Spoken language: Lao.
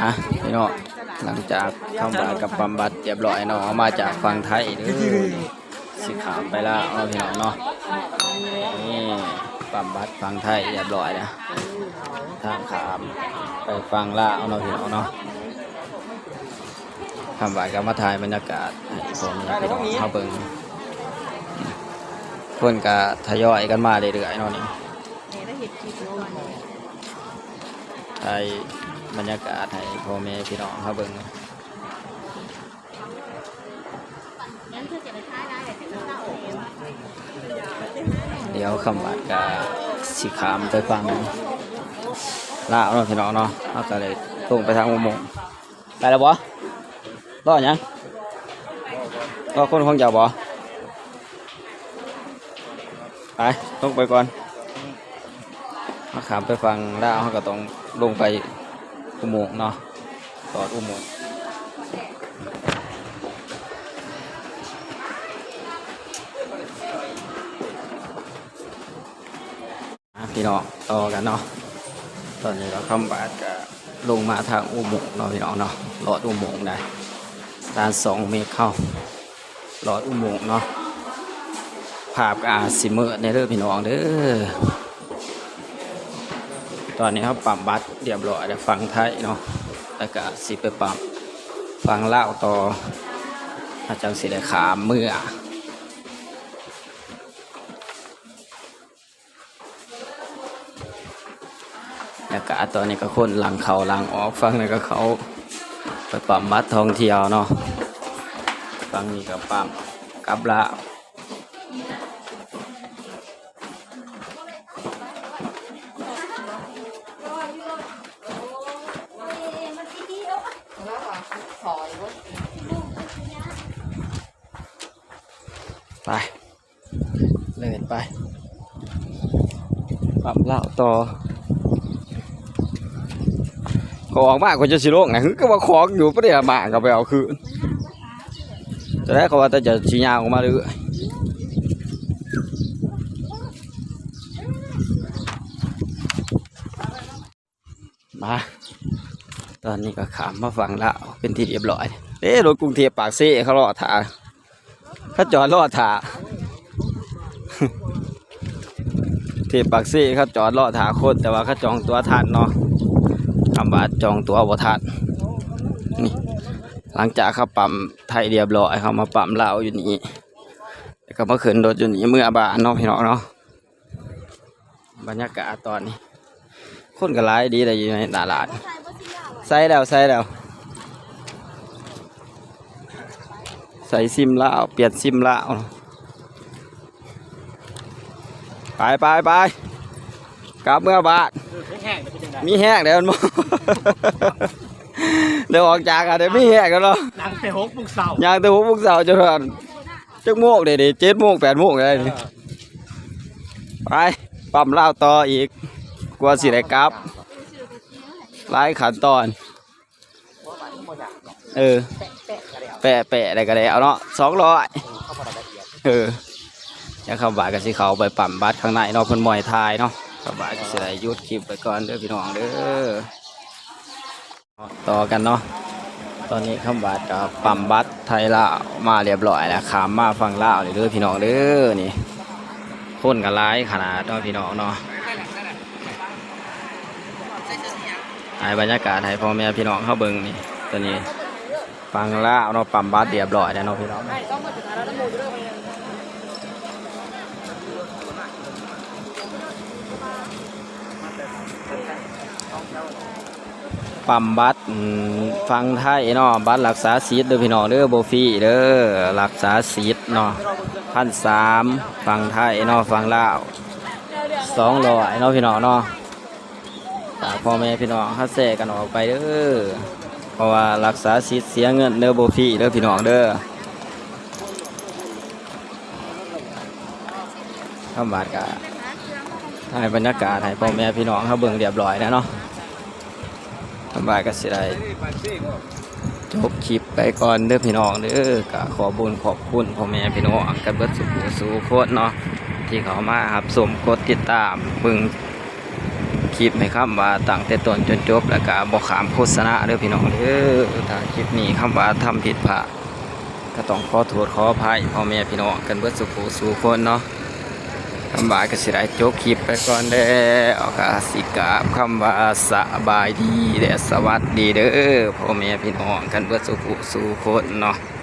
ອ່ະ ພີ່ນ້ອງ ຫຼັງຈາກຄຳຫວານກັບປ້ຳບັດຮຽບຮ້ອຍເນາະ ເອົາມາຈາກຝັ່ງໄທເດີ ຊິຂ້າມໄປລາວເນາະ ພີ່ນ້ອງເນາະ. ນີ້ປ້ຳບັດຝັ່ງໄທຮຽບຮ້ອຍແລ້ວ ທາງຂ້າມໄປຝັ່ງລາວເນາະ ພີ່ນ້ອງເນາະ. ຄຳຫວານກໍມາຖ່າຍບັນຍາກາດໃຫ້ພໍ່ແມ່ພີ່ນ້ອງເຮົາເບິ່ງ ຄົນກໍທະຍອຍກັນມາເລື້ອຍໆເນາະນີ້. ຖ່າຍບັນຍາກາດໃຫ້ພໍ່ແມ່ພີ່ນ້ອງເຮົາເບິ່ງ. ດຽວຄຳຫວານກະຊິຂ້າມໄປຝັ່ງລາວເນາະ ພີ່ນ້ອງເນາະ. ເຮົາກະໄດ້ລົງໄປທາງອຸໂມງ. ໄປແລ້ວບໍ່? ລໍຫຍັງ? ລໍຄົນຂອງເຈົ້າບໍ່? ໄປ ລົງໄປກ່ອນ. ເຮົາຂ້າມໄປຝັ່ງລາວ ເຮົາກໍຕ້ອງລົງໄປອຸໂມງເນາະ ລອດອຸໂມງ. ອ່ະ ພີ່ນ້ອງ ຕໍ່ກັນເນາະ. ຕອນນີ້ກໍຄຳຫວານກໍລົງມາທາງອຸໂມງເນາະ ພີ່ນ້ອງເນາະ. ລອດອຸໂມງໄດ້ ລານສອງເມັກ ເຮົາລອດອຸໂມງເນາະ. ພາບກໍອາດຊິມືດແດ່ເດີ ພີ່ນ້ອງເດີ. ຕອນນີ້ເຮົາປ້ຳບັດຮຽບຮ້ອຍແລ້ວ ຝັ່ງໄທເນາະ ແລ້ວກໍຊິໄປປ້ຳຝັ່ງລາວຕໍ່ ເຮົາຈັ່ງຊິໄດ້ຂ້າມເມືອ. ແລ້ວກະຕອນນີ້ກໍຄົນຫຼັ່ງເຂົ້າຫຼັ່ງອອກ ຝັ່ງນັ້ນກໍເຂົາໄປປ້ຳບັດທ່ອງທ່ຽວເນາະ ຝັ່ງນີ້ກໍປ້ຳກັບລາວ. ໄປ ເດີນໄປ ປ້ຳລາວຕໍ່. ກໍອອກມາກໍຈະຊິລົງນະ ຄືວ່າຂອງຢູ່ປະເດະ ມາກໍໄປເອົາຄືນ. ຈະໄດ້ ເຂົາວ່າແຕ່ຈະຊິຍ່າງອອກມາເລື້ອຍ. ມາ ຕອນນີ້ກໍຂ້າມມາຝັ່ງລາວເປັນທີ່ຮຽບຮ້ອຍ. ເດ້ ລົດກຸງເທບປາກເຊເຂົາລໍຖ້າ ເຂົາຈອດລໍຖ້າ. ເທບປາກເຊເຂົາຈອດລໍຖ້າຄົນ ແຕ່ວ່າເຂົາຈອງຕົ໋ວທັນເນາະ. ຄຳວ່າຈອງຕົ໋ວບໍ່ທັນ. ນີ້ ຫຼັງຈາກເຂົາປ້ຳໄທຮຽບຮ້ອຍ ເຂົາມາປ້ຳລາວຢູ່ນີ້ ແລ້ວກໍມາຂຶ້ນລົດຢູ່ນີ້ເມືອບ້ານເນາະ ພີ່ນ້ອງເນາະ. ບັນຍາກາດຕອນນີ້ ຄົນກໍຫຼາຍດີໄດ໋ ຢູ່ໃນຕະຫຼາດ. ໃສ່ແລ້ວ ໃສ່ແລ້ວ ໃສ່ຊິມລາວ ປ່ຽນຊິມລາວ. ໄປ ໄປ ໄປ ກັບເມືອບ້ານ. ເອີ ມີແຮງແລ້ວເປັນຈັ່ງໃດ? ມີແຮງແລ້ວແມ່ນບໍ່? ໄດ້ອອກຈາກອັນນີ້ມີແຮງແລ້ວເນາະ. ຍ່າງແຕ່ຫົກໂມງເຊົ້າ ຍ່າງແຕ່ຫົກໂມງເຊົ້າຈົນຮອດ ຈັກໂມງເດນີ້ ເຈັດໂມງ ແປດໂມງແລ້ວນີ້. ເອີ ໄປ ປ້ຳລາວຕໍ່ອີກ ກວ່າຊິໄດ້ກັບ ຫຼາຍຂັ້ນຕອນ. ເອີ ແປະໆ ໄດ້ກໍແລ້ວເນາະ ສອງຮ້ອຍ. ເອີ ແລ້ວຄຳຫວານກໍຊິເຂົ້າໄປປ້ຳບັດຂ້າງໃນເນາະ ເພິ່ນບໍ່ໃຫ້ຖ່າຍເນາະ. ຄຳຫວານກໍຊິໄດ້ຢຸດຄລິບໄວ້ກ່ອນເດີ ພີ່ນ້ອງເດີ. ຕໍ່ກັນເນາະ ຕອນນີ້ຄຳຫວານກໍປ້ຳບັດໄທລາວມາຮຽບຮ້ອຍແລ້ວ ຂ້າມມາຝັ່ງລາວເລີຍເດີ ພີ່ນ້ອງເດີ. ນີ້ຄົນກໍຫຼາຍຂະໜາດເນາະ ພີ່ນ້ອງເນາະ. ຖ່າຍບັນຍາກາດໃຫ້ພໍ່ແມ່ພີ່ນ້ອງເຮົາເບິ່ງນີ້ ຕອນນີ້ຝັ່ງລາວເນາະ ປ້ຳບັດຮຽບຮ້ອຍແລ້ວເນາະ ພີ່ນ້ອງ. ປ້ຳບັດ ອືມ ຝັ່ງໄທເນາະ ບັດລັກສາສິດເດີພີ່ນ້ອງເດີ ບໍ່ຟຣີເດີ ລັກສາສິດເນາະ ພັນສາມຝັ່ງໄທເນາະ ຝັ່ງລາວສອງຮ້ອຍເນາະ ພີ່ນ້ອງເນາະ. ຝາກພໍ່ແມ່ພີ່ນ້ອງເຮົາແຊກັນອອກໄປເດີ ເພາະວ່າລັກສາສິດເສຍເງິນເດີ ບໍ່ຟຣີເດີພີ່ນ້ອງເດີ. ຄຳຫວານກະຖ່າຍບັນຍາກາດໃຫ້ພໍ່ແມ່ພີ່ນ້ອງເຮົາເບິ່ງຮຽບຮ້ອຍແລ້ວເນາະ. ຄຳຫວານກະຊິໄດ້ຈົບຄລິບໄປກ່ອນເດີພີ່ນ້ອງເດີ. ກະຂໍບຸນຂອບຄຸນພໍ່ແມ່ພີ່ນ້ອງກັນເບິດສູ່ຜູ້ສູ່ຄົນເນາະ ທີ່ເຂົ້າມາຮັບຊົມ ກົດຕິດຕາມເບິ່ງ ຄ ຄລິບໃຫ້ຄຳວ່າຕັ້ງແຕ່ຕົ້ນຈົນຈົບ ແລ້ວກະບໍ່ຂ້າມໂຄສະນາເດີພີ່ນ້ອງເດີ. ຖ້າຄລິບນີ້ຄຳວ່າທຳຜິດພາດ ກໍຕ້ອງຂໍໂທດຂໍອະໄພພໍ່ແມ່ພີ່ນ້ອງກັນເບິດສູ່ຜູ້ສູ່ຄົນເນາະ. ຄຳວ່າກໍຊິໄດ້ຈົບຄລິບໄປກ່ອນແລ້ວ ກໍຊິກາບຄຳວ່າສະບາຍດີ ແລະ ສະຫວັດດີເດີ ພໍ່ແມ່ພີ່ນ້ອງກັນເບິດສູ່ຜູ້ສູ່ຄົນເນາະ.